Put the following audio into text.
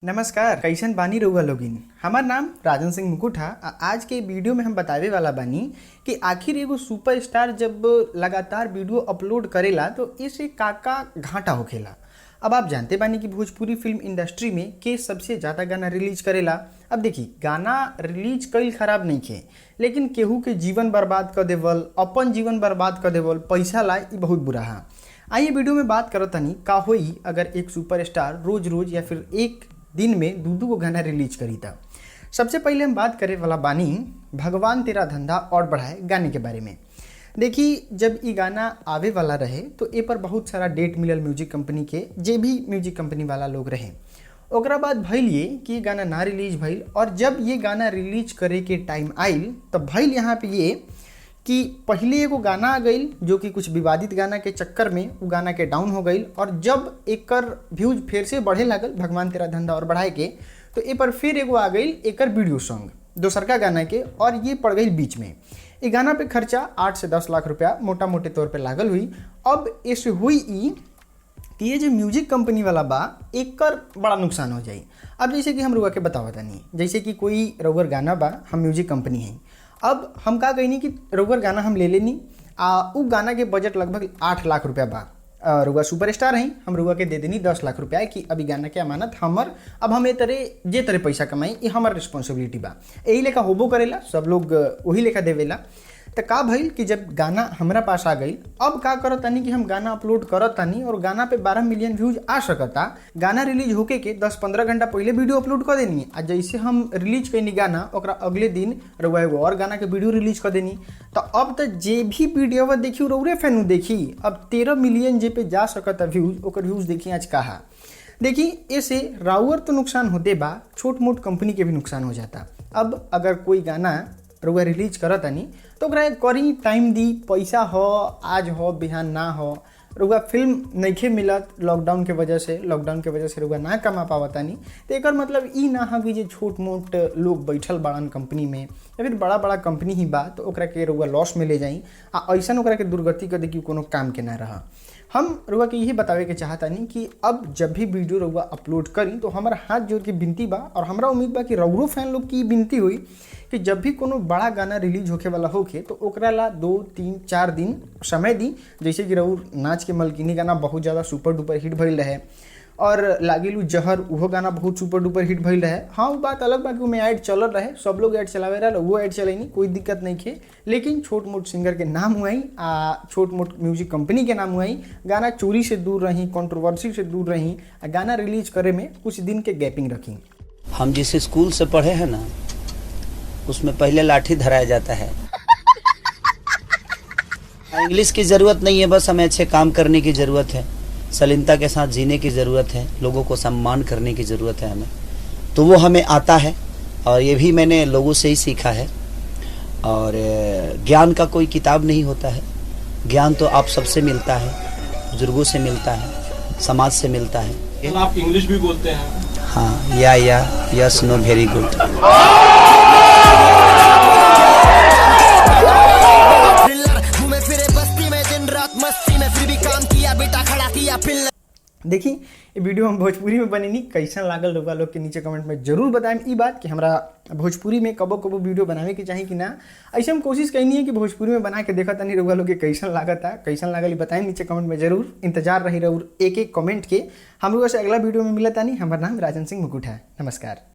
नमस्कार, कैसन बानी रउआ लोगिन। हमार नाम राजन सिंह मुकुट है। आ आज के वीडियो में हम बतावे वाला बानी कि आखिर एगो सुपरस्टार जब लगातार वीडियो अपलोड करेला तो इसे का का घाटा होखेला। अब आप जानते बानी कि भोजपुरी फिल्म इंडस्ट्री में के सबसे ज़्यादा गाना रिलीज करेला। अब देखी, गाना रिलीज कईल खराब नहीं खे, लेकिन केहू के जीवन बर्बाद कर देवल, अपन जीवन बर्बाद कर देवल पैसा ला, ई बहुत बुरा है। आइए वीडियो में बात करत तनी का होई अगर एक सुपरस्टार रोज रोज या फिर एक दिन में दू दू गो गाना रिलीज करी। त सबसे पहले हम बात करे वाला बानी भगवान तेरा धंधा और बढ़ाए गाने के बारे में। देखी, जब ई गाना आवे वाला रहे तो ए पर बहुत सारा डेट मिलल म्यूजिक कंपनी के, जे भी म्यूजिक कंपनी वाला लोग रहे। ओकरा बाद भइल ये कि ये गाना ना रिलीज भइल, और जब ये गाना रिलीज करे के टाइम आइल तो भइल यहाँ पे ये कि पहले एगो गाना आ गई जो कि कुछ विवादित गाना के चक्कर में वो गाना के डाउन हो गई, और जब एकर व्यूज फिर से बढ़े लागल भगवान तेरा धंधा और बढ़ाए के, तो ए पर फिर एगो आ गई एकर वीडियो सॉन्ग दोसरका गाना के, और ये पड़ गई बीच में। ये गाना पे खर्चा 8 से 10 लाख रुपया मोटा मोटे तौर पे लागल हुई। अब ऐसे हुई ई कि ये जो म्यूजिक कंपनी वाला बा एकर बड़ा नुकसान हो जाई। अब जैसे कि हम रुआ के बतावत तनी, जैसे कि कोई रउअर गाना बा, हम म्यूजिक कंपनी हैं। अब हम का कहनी कि रउअर गाना हम ले लेनी, आ उ गाना के बजट लगभग 8 लाख रुपया बा। रउआ सुपरस्टार हैं, हम रउआ के दे देनी 10 लाख रुपया कि अभी गाना के अमानत हमर, अब हम ए तरह जे तरह पैसा कमाई ये हमर रिस्पॉन्सिबिलिटी बा। यही लेखा होबो करेला, सब लोग वही लेखा देवेला। तो का भइल कि जब गाना हमरा पास आ गई, अब का करत तानी कि हम गाना अपलोड करत तानी और गाना पे 12 मिलियन व्यूज आ सकता। गाना रिलीज होके के 10-15 घंटा पहले वीडियो अपलोड कर देनी, आ जैसे हम रिलीज कैनी गाना ओकरा अगले दिन रउआ एगो और गाना के वीडियो रिलीज कर देनी। तो अब तो जे भी वीडियो देखी रउरे फैनू देखी। अब 13 मिलियन जे पे जा सकता व्यूज, ओकर व्यूज देखी आज कहा। देखी, ऐसे राउर तो नुकसान होते बा, छोट मोट कंपनी के भी नुकसान हो जाता। अब अगर कोई गाना रउआ रिलीज करत तानी तो ओकरा करी टाइम दी, पैसा हो आज हो बिहान ना हो। रउआ फिल्म नइखे मिलत लॉकडाउन के वजह से, लॉकडाउन के वजह से रउआ ना कमा पावतानी, तो एकर मतलब ई ना है कि जे छोट मोट लोग बैठल बाड़न कंपनी में या फिर बड़ा बड़ा कंपनी ही बा तो ओकरा के रउआ लॉस में ले जाई आ ऐसन ओकरा के दुर्गति कर दी कि कोनो काम के ना रहा। हम रउआ के यही बतावे के चाहतानी कि अब जब भी वीडियो रउआ अपलोड करी तो हमारा हाथ जोड़ के विनती बा, और हमरा उम्मीद बा कि रउरो फैन लोग की विनती हुई कि जब भी कोनो बड़ा गाना रिलीज होखे वाला होखे तो ओकरा ला 2 3 4 दिन समय दी। जैसे कि रउर नाच के मलकिनी गाना बहुत ज़्यादा सुपर डुपर हिट भइल रहे, और लागिलू जहर उहो गाना बहुत सुपर डुपर हिट भइल रहे। हाँ, वो बात अलग बा कि उमें ऐड चलल रहे, सब लोग ऐड चलावे रहे, वो ऐड चलैनी, कोई दिक्कत नहीं खे, लेकिन छोट मोट सिंगर के नाम हुआई आ छोट मोट म्यूजिक कंपनी के नाम हुआई। गाना चोरी से दूर रही, कंट्रोवर्सी से दूर रही, आ गाना रिलीज करे में कुछ दिन के गैपिंग रखी। हम जिस स्कूल से पढ़े हैं ना, उसमें पहले लाठी धराया जाता है। इंग्लिश की जरूरत नहीं है, बस हमें अच्छे काम करने की जरूरत है, सलीनता के साथ जीने की ज़रूरत है, लोगों को सम्मान करने की ज़रूरत है हमें, तो वो हमें आता है। और ये भी मैंने लोगों से ही सीखा है। और ज्ञान का कोई किताब नहीं होता है, ज्ञान तो आप सबसे मिलता है, बुजुर्गों से मिलता है, समाज से मिलता है। आप इंग्लिश भी बोलते हैं? हाँ, yeah yes no very good. घूमे फिरे बस्ती में दिन रात मस्ती में, फिर भी काम किया बेटा खड़ा किया पिल्लर। देखी, ये वीडियो हम भोजपुरी में बनेनी, कैसन लागल रउआ लोग के नीचे कमेंट में जरूर बताएम ई बात कि हमरा भोजपुरी में कबो कबो वीडियो बनावे के चाही कि ना। ऐसे हम कोशिश कैनी है कि भोजपुरी में बना के देखा तनी रउआ लोग के कैसन लागता, कैसन लागल बताएम नीचे कमेंट में जरूर। इंतजार रही रउर एक एक कमेंट के। हम लोग से अगला वीडियो में मिलता नहीं। हमारा नाम राजन सिंह मुकुट है। नमस्कार।